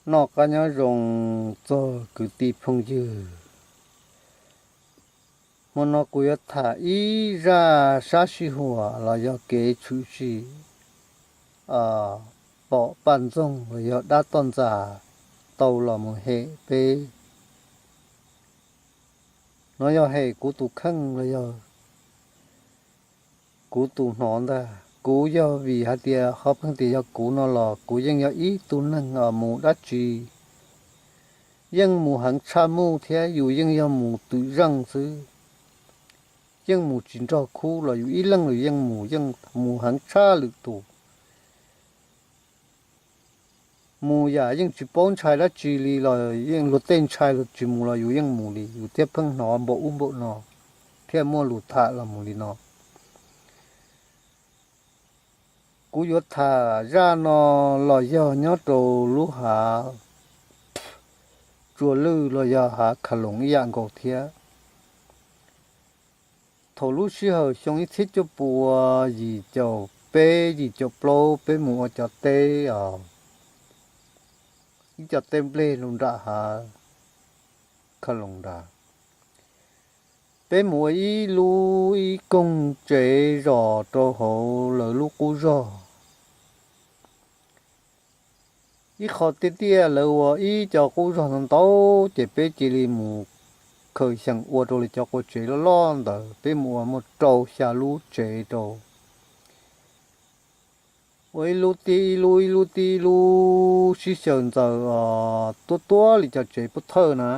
Noj qab nyob zoo txog kwv tij phooj ywg. Hmo no kuv yuav tham ib zaj sab sij huam los yog kev tshwm sim pom paj ntxoog los yog dab toj ntxas tau los mus hem peb. No yog hem kuv tus kheej los yog kuv tus hnov ntag. Kuv yog vim hais tias qhov pheej tias yog kuv no los kuv yeej yog ib tug neeg mus dab tsi yeej mus heev tshaj mus thiab yus yeej yog mus twm zeej xwb. Yeej mus tsis nrog khub los yus ib leeg los yeej mus, yeej mus heev tshaj lwm tus. Mus yam yeej tsis paub ntshai dab tsi li los yeej luag tej ntshai los tsis mus los yus yeej mus li, yus thiaj pheej hnov npaum ub npaum no, thiaj muaj lus tham los mus li no. Kuv yuav tham zaj no los yog nyob rau lub hav Tsua Lwj los yog hav Kha Loos ib yam nkaus thiab. Thaum lub sij hawm xyoo ib txhiab cuaj pua yim caum peb yim caum plaub peb mus ua cov teb os, ib co teb nplej rau nram hav Kha Loos nrad. Peb mus ua ib lub ib koog tsev zos rau hauv lawv lub qub zog. Ib qho tiaj tiaj lawv ua ib co qub zog ntau ntau, ces peb cia li mus khaws xyeem ua rau lawv cov qua tsev loj loj ntawd. Peb mus ua muaj rau xya lub tsev rau, ua ib lub tib ib lub, ib lub tib ib lub sib xyaw ntxaws os, tuab tuab li cov tsev pub thawj na.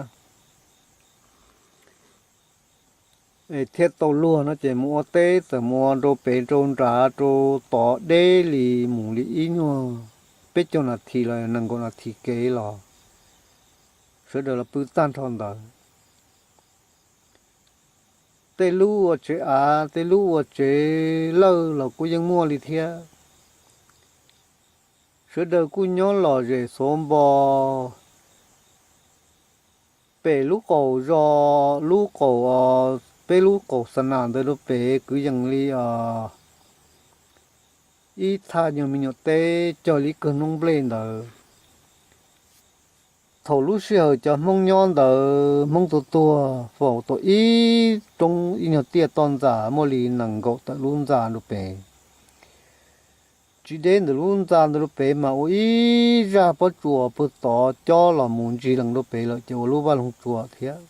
Es thiaj tau luag no ces mus ua teb txawm mus ua rau pem rau nrad rau tod deb li, mus li ib nyuag peb caug nas this los nees nkaum nas this kev los sawv daws los pw tag nrho ntawd. Tej lub ua tsev av, tej lub ua tsev lawj los kuj yeej muaj li thiab. Sawv daws kuj nyob lom zem xuav npo. Pem lub qaum zos, lub qaum, peb lub qaum xa nas ntawd rau pem kwv yees li os, ib thaj nyuag me nyuam teb cog li ib kawg noob nplej ntawd. Thaum lub sij hawm cov Hmoob nyob ntawd, Hmoob tuag tuag faus tau ib roob ib nyuag tiaj toj ntxas muaj li nees nkaum tawm lub ntxa rau pem. Tsis deb ntawm lub ntxa ntawd rau pem mas ua ib zaj pob tsuas pag tod cob los mus ntsig lees rau pem lawm ces ua lub vaj loog tsua thiab.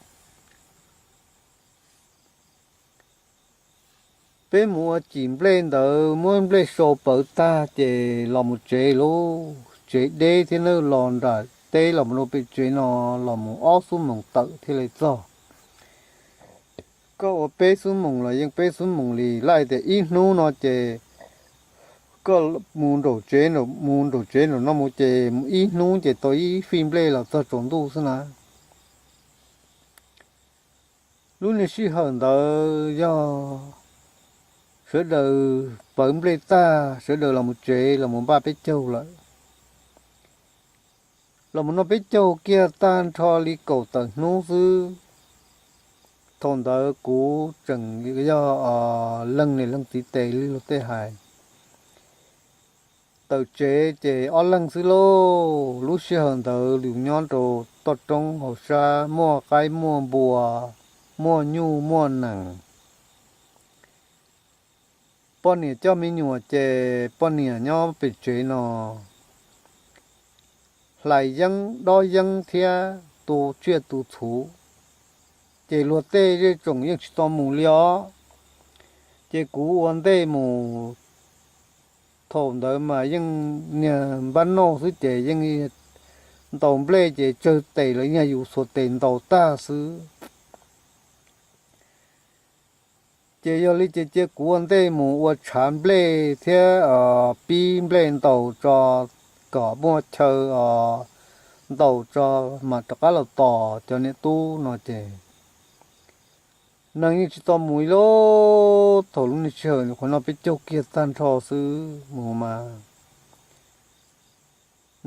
Peb mus ua cim nplej ntawd muab nplej sau pawv tag ces los mus tsev lauj. Tsev deb thiab nawb, los nram teb los mus rau pem tsev no los mus ob xuab moos tawm thiaj li txog. Koj ua peb xuab moos los yeej peb xuab moos li, laj tias ib hnub no ces koj mus nraum tsev, mus nraum tsev nraum no mus ces ib hnub ces tau ib fij nplej los txog tsaus ntuj xwb na. Lub niag sij hawm ntawd yog sawv daws pawv nplej tag, sawv daws los mus tsev los mus npaj peb caug lawm. Los mus noj peb caug kiag tag nrho li kaum tawm hnub xwb. Thaum ntawd kuv tseem yog leeg niam leej txiv tes li luag tej hais. Tawm tsev ces ob leeg xwb lauj. Lub sij hawm ntawd yus nyob rau toj roob hauv sab, muaj qaib muaj npua, muaj nyuj muaj nees. Poj niam coj me nyuam ces poj niam nyob pem tsev no hlais yeeb dob yeeb thiab tu tsiaj tu txhuv. Ces luag tej zej tsoom yeej tsis tau mus li os. Ces kuv ua ntej mus. Thaum ntawd mas yeej niag npab nauj xwb ces yeej ntaus nplej ces tsawg tes los yog yus xuas tes ntaus tag xwb. Ces yog li ces cia kuv ua ntej mus ua tshav nplej thiab pib nplej ntaus tso, kom muaj chaw ntaus tso mam rov qab los tos cov niam tub no ces neeg yeej tsis tau mus ib lub. Thaum lub niag sij hawm qhuav noj peb caug kiag tag nrho xwb mus mas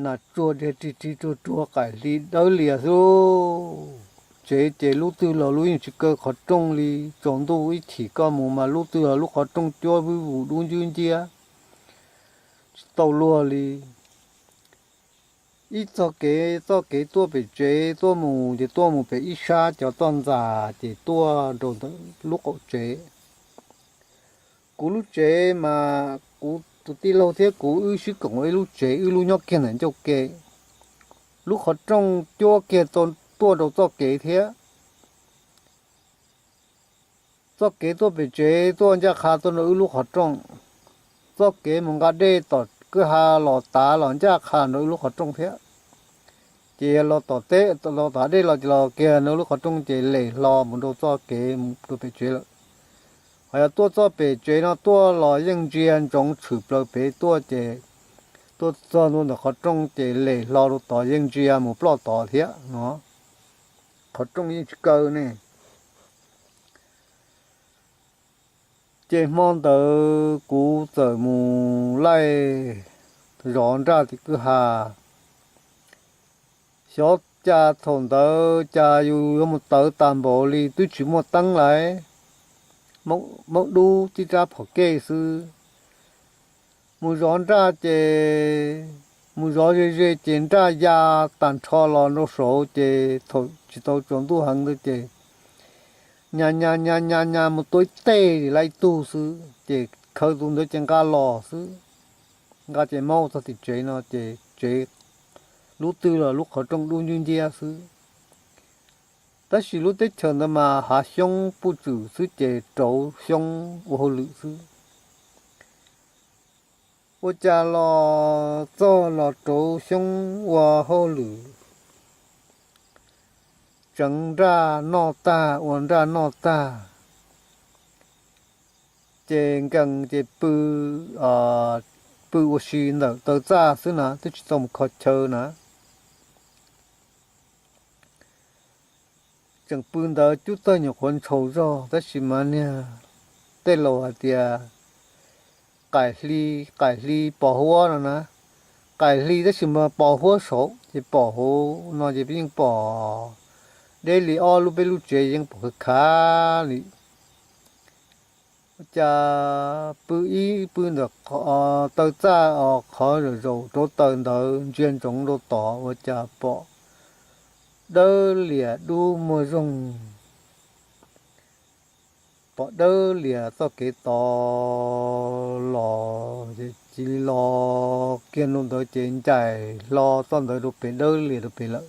nas tsuag dhia rig rig ruag ruag qaim hli dawb lias xwb. Tsev ces lub twg los lub yeej tsis kaw qhov rooj li. Tsaus ntuj ib chim koj mus mas lub twg los lub qhov rooj cuab vwb vus dub ncwb nciab, tsis tau luag li. ib txoj kev, txoj kev tuaj pem tsev tuaj mus ces tuaj mus pem ib sab cov txoj ntxas ces tuaj rau ntawm lub qaum tsev. Kuv lub tsev mas kuv tus tij laug thiab kuv wb sib koom ua ib lub tsev, wb lub nyob kiag ntawm ncauj ke. Lub qhov rooj cuab kiag tuaj rau txoj kev thiab. Txoj kev tuaj pem tsev tuaj ncaj qha tuaj nrog wb lub qhov rooj. Txoj kev mus nqa dej tom kwj ha los tav los ncaj qha nrog wb lub qhov rooj thiab. Ces los tom teb, los tom dej los ces los kiag nrog lub qhov rooj ces lem hlo mus rau txoj kev rau pem tsev lawm. Ho yog tuaj txoj pem tsev no tuaj los yeej ntsia ntsoov tshwm plaws pem tuaj ces tuaj txog ntua ntawm qhov rooj ces lem hlo rau tod yeej ntsia mus ploj tod thiab no. Qhov rooj yeej tsis kaw ne. Ces hmo ntawd kuv txawm mus laij zov nraj tim kwj ha. Xyov cas thaum ntawd cas yus yuav mus tawv tas npaum li twb tsis muaj teeb lawm, maub dub tib rab phom kej xwb. Mus zov nraj ces, mus zov ze ze ces nraj ya tag nrho los rau saud ces thaum tsis tau tsaus ntuj heev ntawd ces nyas nyas nyas nyas nyas mus tua ib teg li laib tug xwb ces khaws tus ntawd ces nqa los xwb. Nqa ces maub txog tim tsev no ces tsev lub twg los lub qhov rooj dub nciab nciab xwb. Tab sis lub teb chaws ntawd mas hav xyoob puj tswm xwb ces rauv xyoob ua hauj lwm xwb. Ua cas los txog los rauv xyoob ua hauj lwm, tseev nraj noj tag ua nraj noj tag, ces nkees ces pw, pw ua si ntawm taw txaj xwb na, twb tsis tau mus kho chaw na. Tseem pw ntawd cub tawg nyuam qhuav ntshaus zog tab sis mas niag tej laus hais tias qaim hli, qaim hli pos huab no na. Qaim hli tab sis mas pos huab saud ces pom hauv no ces yeej pom deb li ob lub peb lub tsev yeej pom khav khav li. Ua cas pw ib pw ntawm taw txaj os qhov zaum zaum rauv taws ntawd ntsia ntsoov rau tod ua cas pom dawb lias dub muag zoog, pom dawb lias txoj kev tod los, cia li los kiag ntu ntawd ces ncaim hlo txoj ntawd rau pem dawb lias rau pem lawm.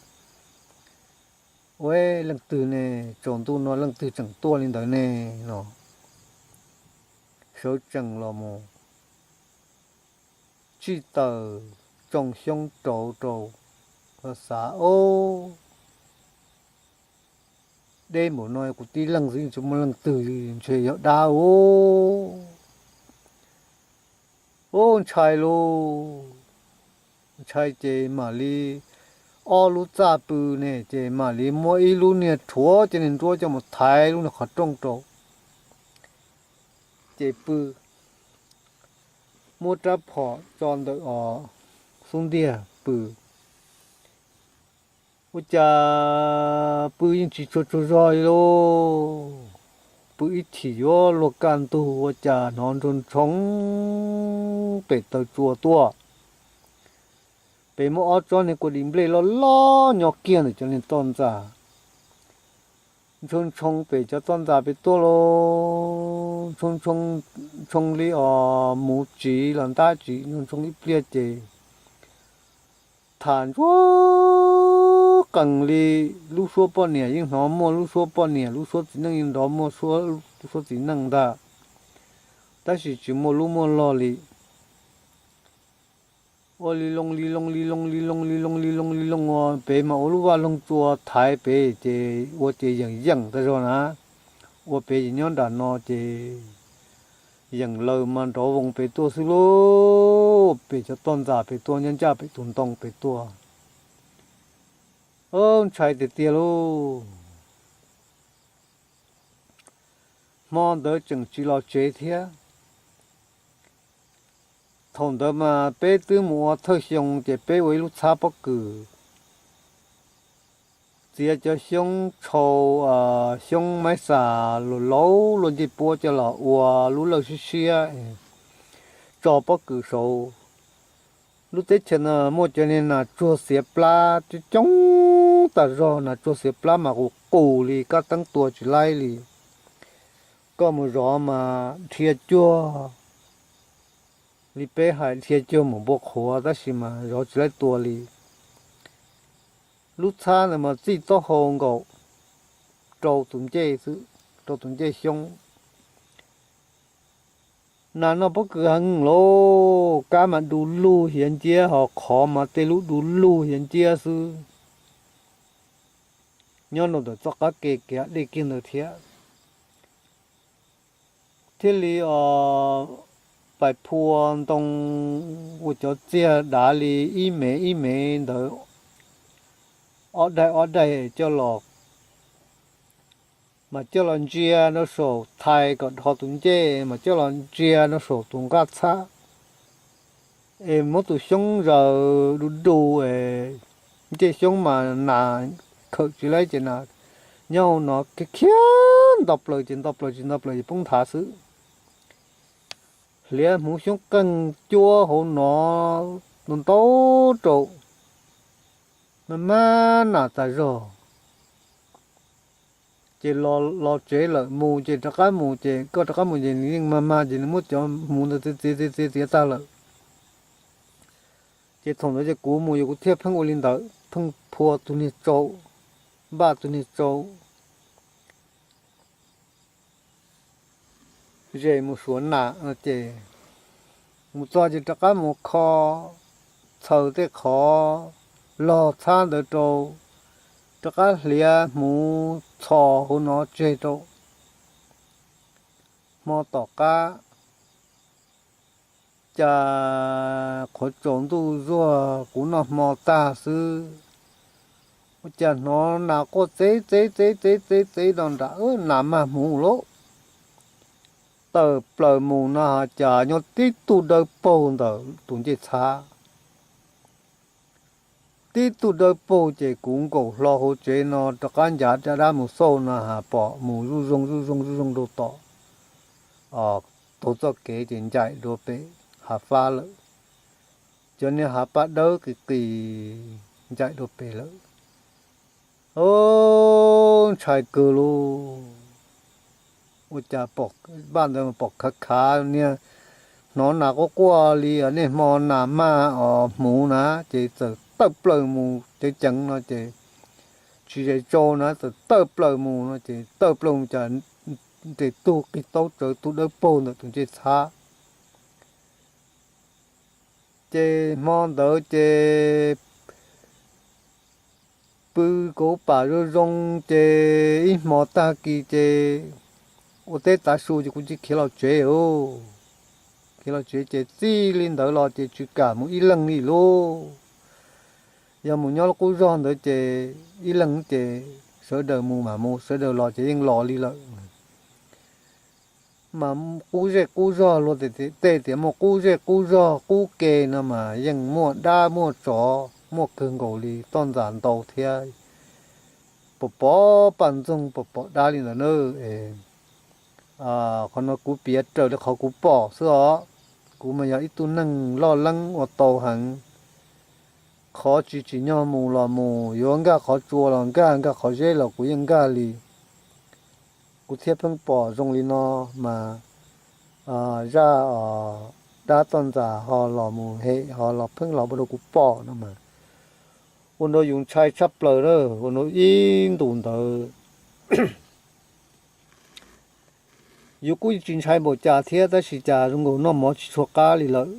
Ua leej twg ne, tsaus ntuj no leej twg tseem tuaj li ntawd ne no. Sawv tsees los mus tsij taws tsoo xyoob rauv rau, xav ob, deb npaum no kuv tib leeg xwb tsis muaj leej twg ntshe yog dab u. Ub, ntshai lauj, ntshai ces mam li ob lub txaj pw ne ces mam li muab ib lub niag rhuav cov niag nruab coj mus thaiv lub niag qhov rooj rau ces pw, muab rab phom tso ntawm os xub ntiag pw. Ua cas pw yeej tsis tshua tsaug zog li lauj. Pw ib chim yuav luag kaj ntug ua cas hnov ntshoo ntshoo pem taw tsua tuaj. Pem muaj ob tsob niag kua dis nplej loj loj nyob kiag ntawm cov niag toj ntxas. Ntshoo ntshoo pem cov toj ntxas pem tuaj lauj, ntshoo ntshoo li os muv tsiv los ntab tsiv, ntshoo ntshoo ib pliag ces tham ntsuag qees li lub suab poj niam yeej hnov muaj lub suab poj niam, lub suab txiv neej yeej nrov muaj lub suab txiv neej ntag, tab sis tsis muaj lub muaj log li. Ua li loo li loo li loo li loo li loo li loo li loo ua pem mas ua lub vaj loog tsua thaiv pem ces ua ces yeem yeem tag zog na. Ua pem ces nyob nram no ces yeem laws mas nrov voos pem tuaj xwb lauj, pem cov toj ntxas pem tuaj, nyob ncaj pem tus ntoo pem tuaj. Ntshai tiag tiag lauj. Hmo ntawd tseem tsis los tsev thiab. Thaum ntawd mas peb twb mus ua thawj xyoo ces peb ua ib lub txhab pob kws, txiav cov xyoob tshau, xyoob maib xas luas laus luaj ncej puab coj los ua lub lawj siab siab, tso pob kws saud. Lub teb chaws no muaj cov niag nas tsuag xiav plab coob coob tas zog, nas tsuag xiav plab mas qus qus li, kab teeb tua tsis laib li. Koj mus zov mas dhia cuag li peb hais, dhia cuag mus npua qhuav tab sis mas zov tsis laib tua li. Lub txhab ntawd mas txij taub hau nkaum rau tus ncej xwb, rau tus ncej xyoob. Nas no pob kws heev lauj, kab mas du lug hiav nciab, ho qhov mas tej lub du lug hiav nciab xwb. Nyob rau ntawm txoj qab ke kiag dej kiag ntawd thiab. Thiaj li pais phua ntoo ua cov txiag dav li ib mev ib mev ntawd, ob daim ob daim coj los, mas coj los ntsia rau saum thais kom dhos tus ncej, mas coj los ntsia rau saum tus nqaj txhab, es muab tus xyoob zaws du du, ncej xyoob mas nas khawm tsis laib ces nas nyob hauv no khiav khiav nto plaws ces nto plaws tsis nto plaws ces poob nthav xwb. Hliav hmuv xyoob qeeg cuab hauv no ntau ntau rau, mas mas nas tas zog. Ces los tsev lawm mus ces rov qab mus ces koj rov qab mus ces nws yeej mag mag ces nws muab cov hmuv ntawd txiav txiav txiav txiav tag lawm. Ces thaum ntawd ces kuv mus yog kuv thiaj pheej ua li ntawd, pheej phua tus niag tsau, npaj tus niag tsau, zes mus suav nas no ces mus txog ces rov qab mus kho txhaws tej qhov log txhab ntawd rau, rov qab hliav hmuv txhos hauv no tseg rau. Hmo tom qab cas qhuav tsaus ntuj zuag kuv noj hmo tag xwb, ua cas hnov nas quaj txev txev txev txev txev txev no nram, nas mag hmuv lauj. Tawm plaws mus no ho cas nyob tib tug dawb paug ntawm tus ncej txhab. Tib tug dawb paug ces kuv nkaum hlo hauv tsev no rov qab ncav caj dab mus xauj no has pom mus zuj zoo zuj zoo zuj zoo rau tom taug txoj kev ces ncaim dua pem hav fab lawm. Cov niag hav paj dawb qis qis ncaim dua pem lawm. Ntshai kawg lauj. Ua cas npaj ntawd pom khav khav niag, hnov nas quaj quaj li nej hmo nas mag os hmuv na, ces txawm tawm plaws mus ceev ceev no ces tsis zes tsau na, txawm tawm plaws mus no ces tawm plaws mus cas nres tug qig taub tsawv tug dawb paug ntawm tus ncej txhab. Ces hmo ntawd ces pw kauv pam zoo zoo ces ib hmo tag kis ces ua teb tav su ces kuv cia khiav los tsev. Khiav los tsev ces txij li ntawd los ces tsis kam mus ib leeg li lauj. Yog mus nyob lub qub zog ntawd ces ib leeg ces sawv daws mus mas mus, sawv daws los ces yeej los li lawm. Mas qub zej qub zog luag tej tias muaj qub zej qub zog qub ke no mas yeej muaj dab muaj tsov muaj kawg nkaus li, toj ntxas ntau thiab. Pom pom paj ntxoog pom pom dab li ntawd na. Qhov no kuv piav raws li qhov kuv pom xwb os. Kuv mas yog ib tug neeg loj leeb ua tau heev. Qhov tsis tsim nyog mus los mus, yuav nkag qhov tsua los nkag, nkag qhov zeb los kuv yeej nkag li. Kuv thiaj pheej pom zoo li no mas zaj dab toj ntxas ho los mus hem ho los pheej los ua rau kuv pom no mas ua rau yus ntshai tshaj plaws na. Ua rau ib ntus ntawd yus kuj tsis ntshai npaum cas thiab tab sis cas zoo nkaus noj mov tsis tshua qab li lawm.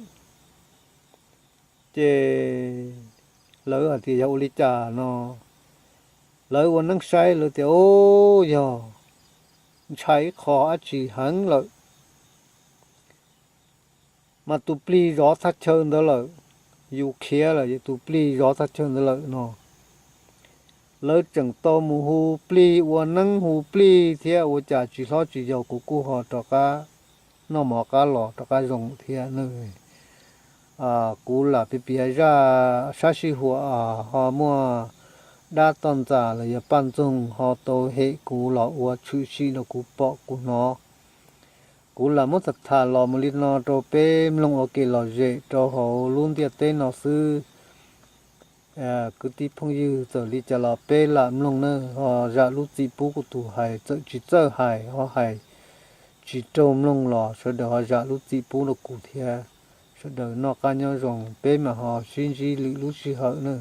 Ces lawv hais tias yog ua li cas no, lawv ua neeb saib lawv tias, o, yog ntshai ib qho dab tsi heev lawm. Mas tus plig zov thaj chaw ntawd lawm, yus khiav lawm es tus plig zov thaj chaw ntawd lawm no. Lawv tseem tau mus hu plig ua neeb hu plig thiab ua cas tsis hlob tsis yau kuv kuj ho rov qab noj mov qab los rov qab zoo thiab na. Kuv lam piav piav zaj sab sij huam ho muaj dab toj ntxas los yog paj ntxoog ho tau hem kuv los ua tshwm sim rau kuv pom kuv hnov. Kuv lam muab tham tham los mus li no rau peb mloog ua ke lom zem rau hauv lub ntiaj teb no xwb. Kwv tij phooj ywg, txawm li cas los peb lam mloog na, ho zam lub txim pub kuv tus hais, txawm tsis txawj hais ho hais tsis raug mloog los sawv daws ho zam lub txim pub rau kuv thiab. Sawv daws noj qab nyob zoo, peb mam ho sib ntsib lwm lub sij hawm na.